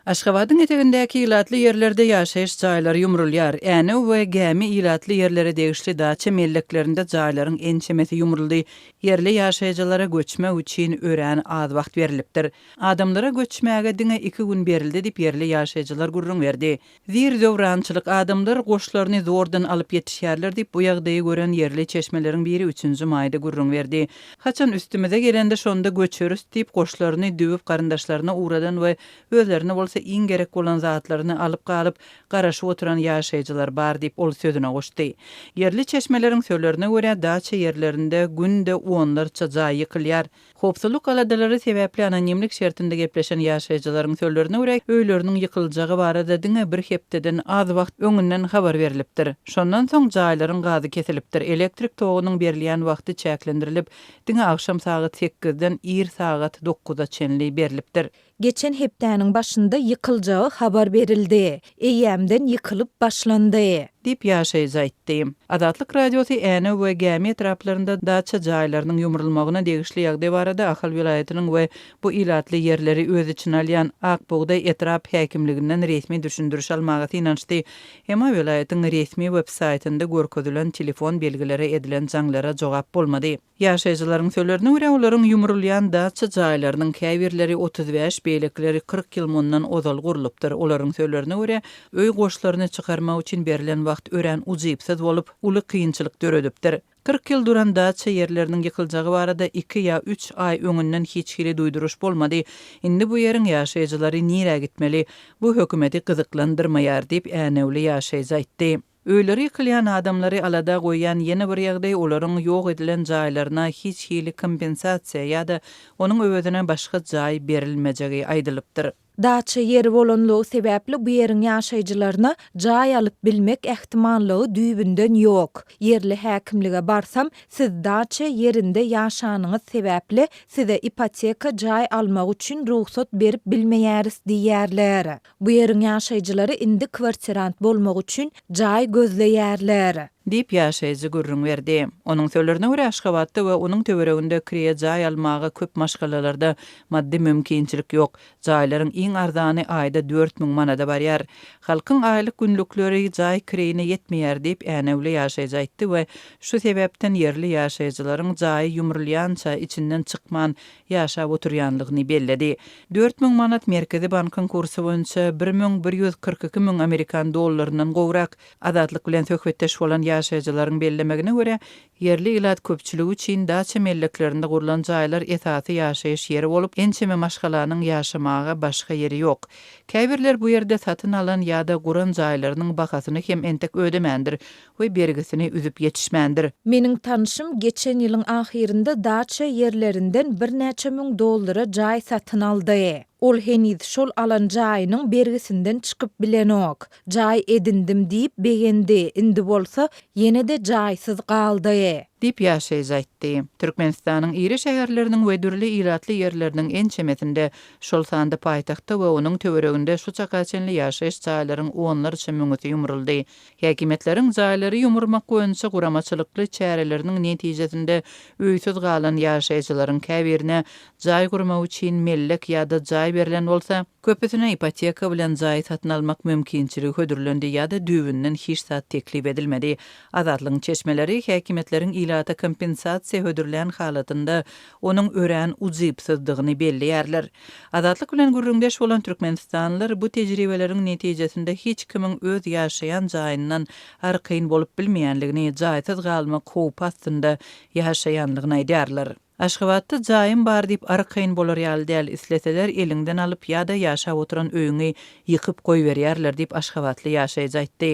Aşgabadyň etegindäki ilatly ýerlerde ýaşaýyş jaýlary ýumrulýar. Änew we Gämi ilatly ýerlere degişli daça melleklerinde jaýlaryň ençemesi ýumruldy. Ýerli ýaşaýjylara göçmek üçin örän az wagt berlipdir. Adamlara göçmäge diňe iki gün berildi diýip, ýerli ýaşaýjylar gürrüň berdi. Zir-zöwrançylyk, adamlar goşlaryny zordan alyp ýetişýärler diýip, bu ýagdaýy gören ýerli çeşmeleriň biri üçünji maýda gürrüň berdi. Haçan üstümize gelende şonda göçeris diýip, goşlaryny düwüp garyndaşlaryna ugradan we özlerine bolsa iň gerek bolan zatlaryny alyp galyp, garaşyp oturan ýaşaýjylar bar diýip, ol sözüne goşdy. Ýerli çeşmeleriň sözlerine görä, daça ýerlerinde günde onlarça jaý ýykylýar. Howpsuzlyk aladalary sebäpli anonimlik şertinde gepleşen ýaşaýjylaryň sözlerine görä, öýleriniň ýykyljagy barada diňe bir hepdeden az wagt öňünden habar berlipdir. Şondan soň jaýlaryň gazy kesilipdir, elektrik togunyň berilýän wagty çäklendirilip, diňe agşam sagat sekizden ir sagat dokuza çenli berlipdir. Geçen hepdäniň başynda ýykyljagy habar berildi. Eýýämden ýykylyp başlandy. Diýip, ýaşaýjy aýtdy. Azatlyk Radiosy Änew we Gämi etraplarynda daça jaýlarynyň ýumrulmagyna degişli ýagdaý barada Ahal welaýatynyň we bu ilatly ýerleri öz içine alýan Ak bugdaý etrap häkimliginden resmi düşündiriş almaga synanyşdy. Emma welaýatyň resmi web-saýtynda görkezilen telefon belgilere edilen jaňlara jogap bolmady. Ýaşaýjylaryň sözlerine görä, olaryň ýumrulýan daça jaýlarynyň käbirleri 35, beýlekileri 40 ýyl mundan ozal gurlupdyr. Olaryň sözlerine görä, öý goşlaryny çykarmak üçin berlen wagt örän ujypsyz bolup, uly kynçylyk döredipdir. 40 ýyl duran daça ýerleriniň ýykyljagy barada iki ýa üç aý öňünden hiç hili duýduryş bolmady. Indi bu ýeriň ýaşaýjylary nirä gitmeli? Bu hökümeti gyzyklandyrmaýar diýip, änewli ýaşaýjy aýtdy. Öýleri ýykylýan adamlary alada goýýan ýene bir ýagdaý olaryň ýok edilen jaýlaryna hiç hili kompensasiýa ýa-da onuň öwezine başga jaý berilmejegi aýdylypdyr. Daça ýeri bolanlygy sebäpli bu ýeriň ýaşaýjylaryna jaý alyp bilmek ähtimallygy düýbünden ýok. Ýerli häkimlige barsam, siz daça ýerinde ýaşanyňyz sebäpli size ipoteka jaý almak üçin rugsat berip bilmeýäris diýýärler. Bu ýeriň ýaşaýjylary indi kwartirant bolmak üçin jaý gözleýärler. Diýip, ýaşaýjy gürrüň berdi. Onuň sözlerine görä, Aşgabatda we onuň töwereginde kireýe jaý almaga köp maşgalalarda maddy mümkinçilik ýok. Jaýlaryň iň arzany aýda 4000 manada barýar. Halkyň aýlyk günlükleri jaý kireýine ýetmeýär diýip, änewli ýaşaýjy aýtdy we şu sebäpden ýerli ýaşaýjylaryň jaýy ýumrulýança içinden çykman ýaşap oturýanlygyny belledi. 4000 manat Merkezi bankyň kursy boýunça 1142 müň amerikan dollaryndan gowrak. Azatlyk bilen söhbetdeş bolan ýaşaýjylaryň bellemegine görä, ýerli ilat köpçüligi üçin daça melleklerinde gurlan jaýlar esasy ýaşaýyş ýeri bolup, ençeme maşgalanyň ýaşamaga başga ýeri ýok. Käbirler bu ýerde satyn alan ýa-da guran jaýlarynyň bahasyny hem entek ödemändir we bergisini üzüp ýetişmändir. Meniň tanşym geçen ýylyň ahyrynda daça ýerlerinden birnäçe müň dollara jaý satyn aldy. Ol heniz şol alan jaýynyň bergisinden çykyp bilenok. Jaý edindim diýip begendi, indi bolsa ýene-de jaýsyz galdy. Diýip, ýaşaýjy aýtdy. Türkmenistanyň iri şäherleriniň we dürli ilatly ýerleriniň ençemesinde, şol sanda paýtagtda we onuň töwereginde şu çaka çenli ýaşaýyş jaýlaryň onlarça müňüsi ýumruldy. Häkimiýetleriň jaýlary ýumurmak boýunça guramaçylykly çäreleriniň netijesinde öýsüz galan ýaşaýjylaryň käbirine jaý gurmak üçin mellek ýa-da jaý berlen bolsa, köpüsine ipoteka bilen jaý satyn almak mümkinçiligi hödürlendi ýa-da düýbünden hiç zat teklip edilmedi. Azatlygyň çeşmeleri häkimiýetleriň ilata kompensasiýa hödürlän halatynda onuň örän ujypsyzdygyny belleýärler. Azatlyk bilen gürrüňdeş bolan türkmenistanlylar bu tejribeleriň netijesinde hiç kimiň öz ýaşaýan jaýyndan arkaýyn bolup bilmeýänligini, jaýsyz galmak howpy astynda ýaşaýanlygyny aýdýarlar. Aşgabatda jaýym bar diýip arkaýyn bolar ýaly däl, isleseler eliňden alyp ýa-da ýaşap oturan öýüňi ýykyp goýberýärler diýip, aşgabatly ýaşaýjy aýtdy.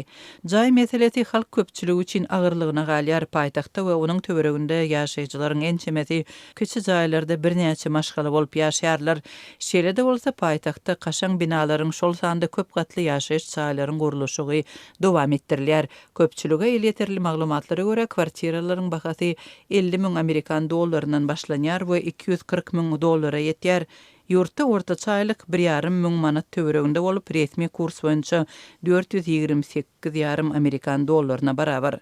Jaý meselesi halk köpçüligi üçin agyrlygyna galýar, paýtagtda we onuň töwereginde ýaşaýjylaryň ençemesi kiçi jaýlarda birnäçe maşgala bolup ýaşaýarlar. Şeýle-de bolsa, paýtagtda kaşaň binalaryň, şol sanda köp gatly ýaşaýyş jaýlaryň gurluşygy dowam etdirilýär. Köpçülige elýeterli maglumatlara görä, kwartiralaryň bahasy 50 müň amerikan dollaryndan başlanýar we 240 müň dollara ýetýär. Ýurtda ortaça aýlyk bir ýarym müň manat töwereginde bolup, resmi kurs boýunça 428 ýarym amerikan dollaryna barabar.